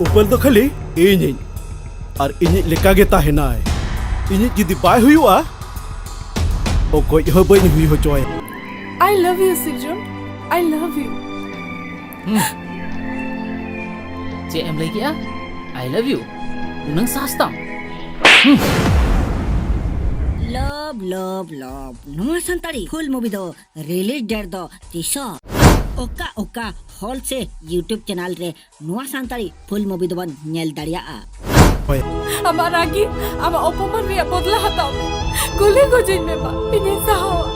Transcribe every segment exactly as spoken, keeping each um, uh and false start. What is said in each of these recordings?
ᱩᱯᱟᱹᱞ ᱫᱚ ᱠᱷᱟᱹᱞᱤ ᱤᱧᱤᱧ, ᱟᱨ ᱤᱧᱤᱡ ᱞᱮᱠᱟ ᱜᱮ ᱛᱟᱦᱮᱱᱟᱭ᱾ ᱤᱧᱤᱡ ᱡᱩᱫᱤ ᱵᱟᱭ ᱦᱩᱭᱩᱜᱼᱟ, ᱚᱠᱚᱭ ᱦᱚᱸ ᱵᱟᱹᱧ ᱦᱩᱭ ᱦᱚᱪᱚᱣᱟᱭᱟ᱾ I love you, ᱥᱤᱨᱡᱚᱱ᱾ I love you. ᱪᱮᱫ ᱮᱢ ᱞᱟᱹᱭ ᱠᱮᱜᱼᱟ? I love you. ᱩᱱᱟᱹᱝ ᱥᱟᱦᱚᱥ ᱛᱟᱢ? ᱞᱚᱵ ᱞᱚᱵ ᱞᱚᱵ ᱱᱚᱣᱟ ᱥᱟᱱᱛᱟᱲᱤ ᱯᱷᱩᱞ ᱢᱩᱵᱷᱤ ᱫᱚ ᱨᱤᱞᱤᱡ ᱰᱮᱴ ᱫᱚ ᱛᱤᱥᱚᱜ? ᱚᱠᱟ ᱚᱠᱟ ᱦᱚᱞ ᱥᱮ ᱭᱩᱴᱩᱵ ᱪᱮᱱᱮᱞ ᱨᱮ ᱱᱚᱣᱟ ᱥᱟᱱᱛᱟᱲᱤ ᱯᱷᱩᱞ ᱢᱩᱵᱷᱤ ᱫᱚᱵᱚᱱ ᱧᱮᱞ ᱫᱟᱲᱮᱭᱟᱜᱼᱟ᱾ ᱦᱳᱭ᱾ ᱟᱢᱟᱜ ᱨᱟᱹᱜᱤ, ᱟᱢᱟᱜ ᱚᱯᱚᱢᱟᱱ ᱨᱮᱭᱟᱜ ᱵᱚᱫᱞᱟ ᱦᱟᱛᱟᱣ ᱢᱮ᱾ ᱜᱩᱞᱤ ᱜᱚᱡᱤᱧ ᱢᱮ ᱢᱟ, ᱤᱧᱤᱧ ᱥᱟᱦᱟᱣᱟ᱾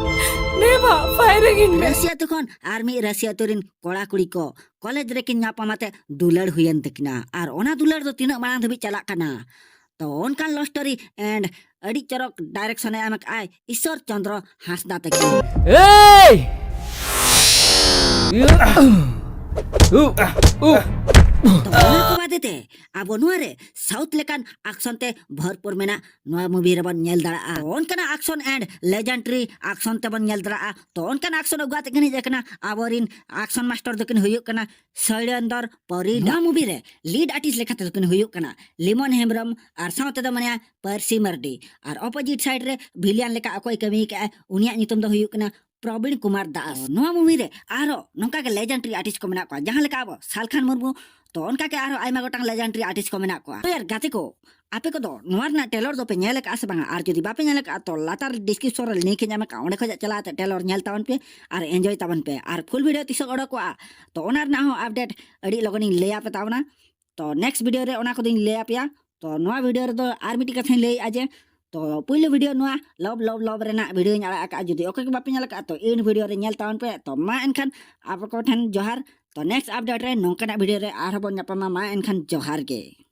ᱱᱮ ᱢᱟ, ᱯᱷᱟᱭᱨᱤᱝ ᱤᱧ ᱢᱮ᱾ ᱨᱟᱹᱥᱤ ᱟᱹᱛᱩ ᱠᱷᱚᱱ ᱟᱨ ᱢᱤᱫ ᱨᱟᱹᱥᱤ ᱟᱹᱛᱩ ᱨᱤᱱ ᱠᱚᱲᱟ ᱠᱩᱲᱤ ᱠᱚ ᱠᱚᱞᱮᱡᱽ ᱨᱮᱠᱤᱱ ᱧᱟᱯᱟᱢ ᱟᱛᱮ ᱫᱩᱞᱟᱹᱲ ᱦᱩᱭᱮᱱ ᱛᱟᱹᱠᱤᱱᱟ᱾ ᱟᱨ ᱚᱱᱟ ᱫᱩᱞᱟᱹᱲ ᱫᱚ ᱛᱤᱱᱟᱹᱜ ᱢᱟᱲᱟᱝ ᱫᱷᱟᱹᱵᱤᱡ ᱪᱟᱞᱟᱜ ᱠᱟᱱᱟ, ᱛᱚ ᱚᱱᱠᱟᱱ ᱞᱚᱵ ᱥᱴᱳᱨᱤ ᱮᱱᱰ ᱟᱹᱰᱤ ᱪᱚᱨᱚᱠ ᱰᱟᱭᱨᱮᱠᱥᱚᱱ ᱮ ᱮᱢ ᱟᱠᱟᱫ ᱟᱭ ᱤᱥᱥᱚᱨ ᱪᱚᱸᱫᱽᱨᱚ ᱦᱟᱸᱥᱫᱟ ᱛᱟᱹᱠᱤᱱ᱾ ᱮᱭ! ᱛᱚ ᱚᱱᱟ ᱠᱚ ᱵᱟᱫᱮ ᱛᱮ ᱟᱵᱚ ᱱᱚᱣᱟ ᱨᱮ ᱥᱟᱣᱩᱛᱷ ᱞᱮᱠᱟᱱ ᱟᱠᱥᱚᱱ ᱛᱮ ᱵᱷᱚᱨᱯᱩᱨ ᱢᱮᱱᱟᱜ ᱱᱚᱣᱟ ᱢᱩᱵᱷᱤ ᱨᱮᱵᱚᱱ ᱧᱮᱞ ᱫᱟᱲᱮᱭᱟᱜᱼᱟ᱾ ᱛᱚ ᱚᱱᱠᱟᱱᱟᱜ ᱟᱠᱥᱚᱱ ᱮᱱᱰ ᱞᱮᱡᱮᱱᱰᱟᱨᱤ ᱟᱠᱥᱚᱱ ᱛᱮᱵᱚᱱ ᱧᱮᱞ ᱫᱟᱲᱮᱭᱟᱜᱼᱟ᱾ ᱛᱚ ᱚᱱᱠᱟᱱ ᱟᱠᱥᱚᱱ ᱟᱹᱜᱩ ᱠᱟᱛᱮ ᱠᱤᱱ ᱦᱮᱡ ᱟᱠᱟᱱᱟ ᱟᱵᱚᱨᱤᱱ ᱟᱠᱥᱚᱱ ᱢᱟᱥᱴᱟᱨ ᱫᱚᱠᱤᱱ ᱦᱩᱭᱩᱜ ᱠᱟᱱᱟ ᱥᱚᱭᱞᱮᱱᱫᱚᱨ ᱯᱚᱨᱤᱰᱟ᱾ ᱱᱚᱣᱟ ᱢᱩᱵᱷᱤ ᱨᱮ ᱞᱤᱰ ᱟᱨᱴᱤᱥᱴ ᱞᱮᱠᱟᱛᱮ ᱫᱚᱠᱤᱱ ᱦᱩᱭᱩᱜ ᱠᱟᱱᱟ ᱞᱤᱢᱚᱱ ᱦᱮᱢᱵᱨᱚᱢ ᱟᱨ ᱥᱟᱶᱛᱮ ᱫᱚ ᱢᱮᱱᱟᱭᱟ ᱯᱟᱹᱨᱥᱤ ᱢᱟᱨᱰᱤ᱾ ᱟᱨ ᱚᱯᱳᱡᱤᱴ ᱥᱟᱭᱤᱰ ᱨᱮ ᱵᱷᱤᱞᱤᱭᱟᱱ ᱞᱮᱠᱟ ᱚᱠᱚᱭ ᱠᱟᱹᱢᱤ ᱠᱟᱜᱼᱟᱭ, ᱩᱱᱤᱭᱟᱜ ᱧᱩᱛᱩᱢ ᱫᱚ ᱦᱩᱭᱩᱜ ᱠᱟᱱᱟ ᱯᱨᱚᱵᱤᱬ ᱠᱩᱢᱟᱨ ᱫᱟᱥ᱾ ᱱᱚᱣᱟ ᱢᱩᱵᱷᱤ ᱨᱮ ᱟᱨᱦᱚᱸ ᱱᱚᱝᱠᱟ ᱜᱮ ᱞᱮᱡᱮᱱᱰᱟᱨᱤ ᱟᱨᱴᱤᱥᱴ ᱠᱚ ᱢᱮᱱᱟᱜ ᱠᱚᱣᱟ, ᱡᱟᱦᱟᱸ ᱞᱮᱠᱟ ᱟᱵᱚ ᱥᱟᱞᱠᱷᱟᱱ ᱢᱩᱨᱢᱩ, ᱛᱚ ᱚᱱᱠᱟ ᱜᱮ ᱟᱨᱦᱚᱸ ᱟᱭᱢᱟ ᱜᱚᱴᱟᱝ ᱞᱮᱡᱮᱱᱰᱟᱨᱤ ᱟᱨᱴᱤᱥᱴ ᱠᱚ ᱢᱮᱱᱟᱜ ᱠᱚᱣᱟ᱾ ᱛᱚ ᱭᱟᱨ ᱜᱟᱛᱮ ᱠᱚ, ᱟᱯᱮ ᱠᱚᱫᱚ ᱱᱚᱣᱟ ᱨᱮᱱᱟᱜ ᱴᱮᱞᱚᱨ ᱫᱚᱯᱮ ᱧᱮᱞ ᱟᱠᱟᱫᱼᱟ ᱥᱮ ᱵᱟᱝᱟ? ᱟᱨ ᱡᱩᱫᱤ ᱵᱟᱯᱮ ᱧᱮᱞ ᱟᱠᱟᱫᱼᱟ, ᱛᱚ ᱞᱟᱛᱟᱨ ᱰᱤᱥᱠᱨᱤᱯᱥᱚᱱ ᱨᱮ ᱞᱤᱝᱠ ᱤᱧ ᱮᱢ ᱟᱠᱟᱫᱼᱟ, ᱚᱸᱰᱮ ᱠᱷᱚᱱᱟᱜ ᱪᱟᱞᱟᱣ ᱠᱟᱛᱮ ᱴᱮᱞᱚᱨ ᱧᱮᱞ ᱛᱟᱵᱚᱱ ᱯᱮ᱾ ᱟᱨ ᱯᱷᱩᱞ ᱵᱷᱤᱰᱤᱭᱳ ᱛᱤᱥᱚᱜ ᱚᱰᱚᱠᱚᱜᱼᱟ, ᱛᱚ ᱚᱱᱟ ᱨᱮᱱᱟᱜ ᱦᱚᱸ ᱟᱯᱰᱮᱴ ᱟᱹᱰᱤ ᱞᱚᱜᱚᱱᱤᱧ ᱞᱟᱹᱭ ᱟᱯᱮ ᱛᱟᱵᱚᱱᱟ᱾ ᱛᱚ ᱱᱮᱠᱥᱴ ᱵᱷᱤᱰᱤᱭᱳ ᱨᱮ ᱚᱱᱟ ᱠᱚᱫᱚᱧ ᱞᱟᱹᱭ ᱟᱯᱮᱭᱟ᱾ ᱛᱚ ᱱᱚᱣᱟ ᱵᱷᱤᱰᱤᱭᱳ ᱨᱮᱫᱚ ᱟᱨ ᱢᱤᱫᱴᱤᱡ ᱠᱟᱛᱷᱟᱧ ᱞᱟᱹᱭᱮᱫᱼᱟ ᱡᱮ, ᱛᱚ ᱯᱩᱭᱞᱩ ᱵᱷᱤᱰᱤᱭᱳ ᱱᱚᱣᱟ ᱞᱚᱵ ᱞᱚᱵ ᱞᱚᱵ ᱨᱮᱱᱟᱜ ᱵᱷᱤᱰᱤᱭᱳᱧ ᱟᱲᱟᱜ ᱟᱠᱟᱫᱼᱟ᱾ ᱡᱩᱫᱤ ᱚᱠᱚᱭ ᱠᱚ ᱵᱟᱯᱮ ᱧᱮᱞ ᱟᱠᱟᱫᱼᱟ, ᱛᱚ ᱮᱱᱰ ᱵᱷᱤᱰᱤᱭᱳ ᱨᱮ ᱧᱮᱞ ᱛᱟᱵᱚᱱ ᱯᱮ᱾ ᱛᱚ ᱢᱟ ᱮᱱᱠᱷᱟᱱ ᱟᱯᱮ ᱠᱚ ᱴᱷᱮᱱ ᱡᱚᱦᱟᱨ᱾ ᱛᱚ ᱱᱮᱠᱥᱴ ᱟᱯᱰᱮᱴ ᱨᱮ ᱱᱚᱝᱠᱟᱱᱟᱜ ᱵᱷᱤᱰᱤᱭᱳ ᱨᱮ ᱟᱨᱦᱚᱸ ᱵᱚᱱ ᱧᱟᱯᱟᱢᱟ᱾ ᱢᱟ ᱮᱱᱠᱷᱟᱱ ᱡᱚᱦᱟᱨ ᱜᱮ᱾